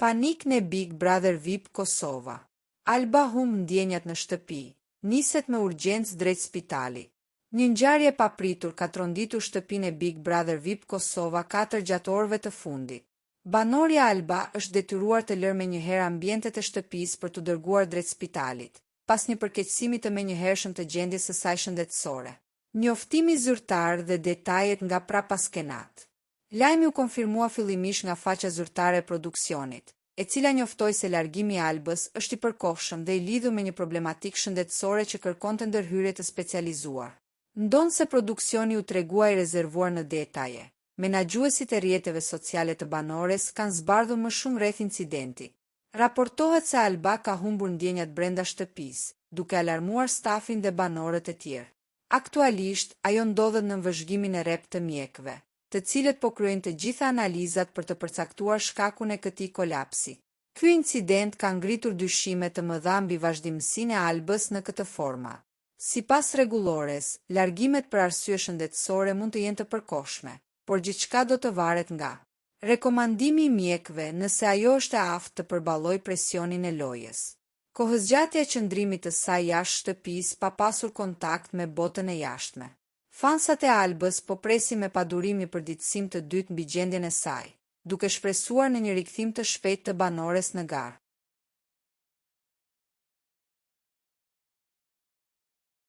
Panik në Big Brother VIP Kosova. Alba humb ndjenjat në shtëpi, niset me urgjencë drejt spitalit. Një ngjarje e papritur ka tronditur shtëpinë e Big Brother VIP Kosova 4 gjatë orëve të fundit. Banorja Alba është detyruar të lërë menjëherë ambientet e shtëpisë për t'u dërguar drejt spitalit, pas një përkeqësimi të menjëhershëm të gjendjes së saj shëndetësore. Njoftimi zyrtar dhe detajet nga prapaskenat. Lajmi u konfirmua fillimisht nga faqja zyrtare e produksionit, e cila njoftoi se largimi i Albës është i përkohshëm dhe i lidhur me një problematikë shëndetësore që kërkonte ndërhyrje të specializuar. Ndonëse produksioni u tregua i rezervuar në detaje, menaxhuesit e rrjeteve sociale të banores kanë zbardhur më shumë rreth incidentit. Raportohet se Alba ka humbur ndjenjat brenda shtëpisë, duke alarmuar stafin dhe banorët e tjerë. Aktualisht, ajo ndodhet nën vëzhgimin e rreptë të mjekëve, të cilët po kryejnë të gjitha analizat për të përcaktuar shkakun e këtij kolapsi. Ky incident ka ngritur dyshime të mëdha mbi vazhdimësinë e Albës në këtë format. Sipas rregullores, largimet për arsye shëndetësore mund të jenë të përkohshme, por gjithçka do të varet nga rekomandimi i mjekëve nëse ajo është e aftë të përballojë presionin e lojës. Kohëzgjatja e qëndrimit të saj jashtë shtëpisë pa pasur kontakt me botën e jashtme. Fansat e Albës po presin me padurim një përditësim të dytë mbi gjendjen e saj, duke shpresuar në një rikthim të shpejtë të banores në garë.